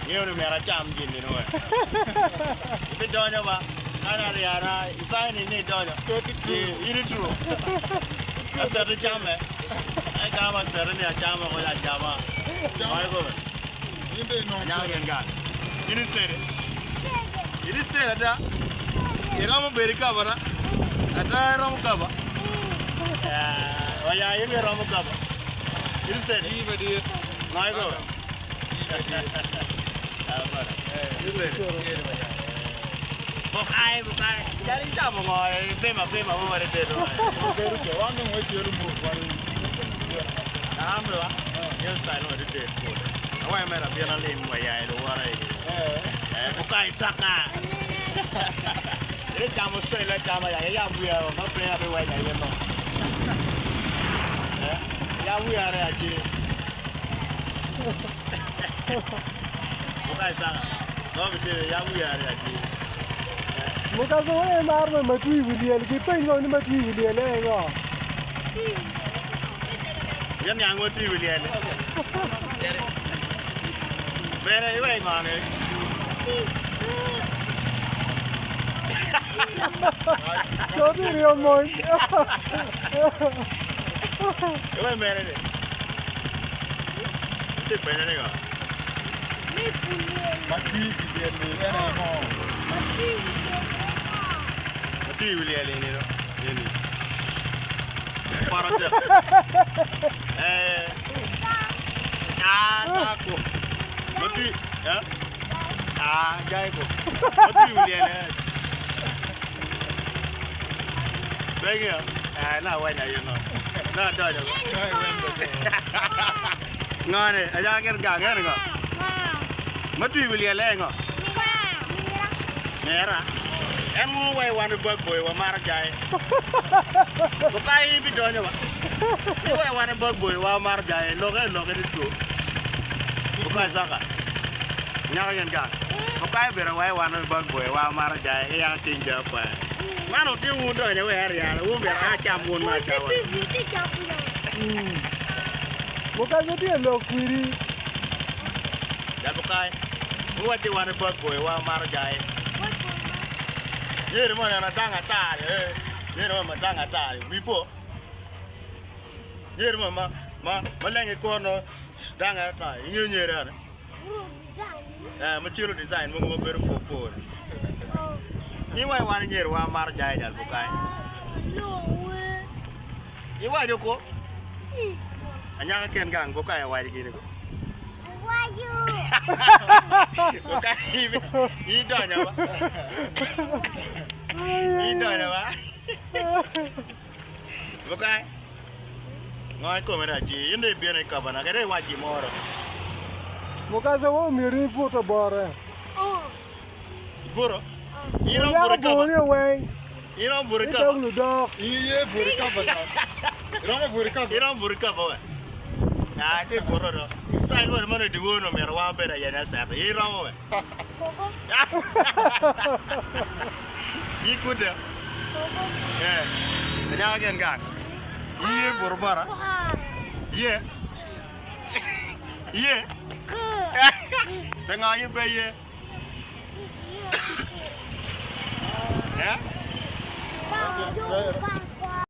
Ngeyo ni myero acam gin ni nongo. Ibidonyo ba? Kany aryana isaini ni idonyo. In itwo. Acito icame. Ai ka ma acito ni acama ko acama. Mai kome. Anyaka gin gang. In istede. In istede ada. Iromo bedo i kabana. Ada iromo kaba. Oya in iromo kaba. In istede. Mai kome. Bukai bukai. Jari chamo ngo pema pema mo mare tedo. Amro wa. Yo style mo de tedo. Awa mera bina lim wa ya ilo wara igi. Eh bukai saka. Ere chamo style la chama ya ya buya ma pe ya be wa ya yeno. Eh ya buya re aji. Bukai saka. No bite ya buya re aji. Mukaso we mar ma matwi wi lyel ki peny ngo ni matwi wi lyel en ngo? Yan yang matwi wi lyel. Bene iwe ngo ni? Coti ryo mony. Iwe mere ni. Ite penyo ni ngo? Matwi wi lyel ni en aye ngo? Matwi wi lyel ni no. Eni. Poro tek. Eh. Ah, ta ko. Matwi, eh? Ah, jai ko. Matwi wi lyel eh. Bengi yo. Eh, na wenya yun no. Na donyo. Ngo ni, aja ker gang eh ngo. Matwi wi lyel eh ngo. Mera. En ngo wai wan bag boy wa maro jai. Ko kai bi donyo wa. Ni wai wan bag boy wa maro jai loke loke ni tuo. Ko kai saka. Nyaka gen gang. Ko kai bere wai wan bag boy wa maro jai e ya ting ja pa. Mano ti wu donyo we er ya. Wu bere a cham wun ma chawa. Mukaso tye lok kwiri. Jal bukai. Wu wa ti wan bag boy wa maro jai. Nyeri mo neno dang atar eh. Nyeri mo ma dang atar wi po. Nyeri mo ma ma ma lenge kono dang atar ingeyo nyeri ane. Eh ma ciro design mogo ma bedo fo fo. Ni wa wan nyeri wa maro jai jal bukai. Iwaco ko anyaka ken gang bukai awaco gini ko. Bukai idonyo ba. Idonyo ba. Bukai. Ngo i kome rac ci in dong ibino i kabana kede iwac gimoro. Mukaso wo myero ibuto bote. Ibuto? In Oyako obuto i kaba? bone weng. In obuto i I kaba? dog ludok. In iye buto i kaba dok. Iromo buto i kaba. In obuto i kaba we? Ah, ci ibuto do. Style moni moni diwor omyero wan obed ayenya set. In iromo we? Ikute? Eh, anyaka gen gang. Iye buto bota? Iye? Iye? Pingo in pe iye? Eh?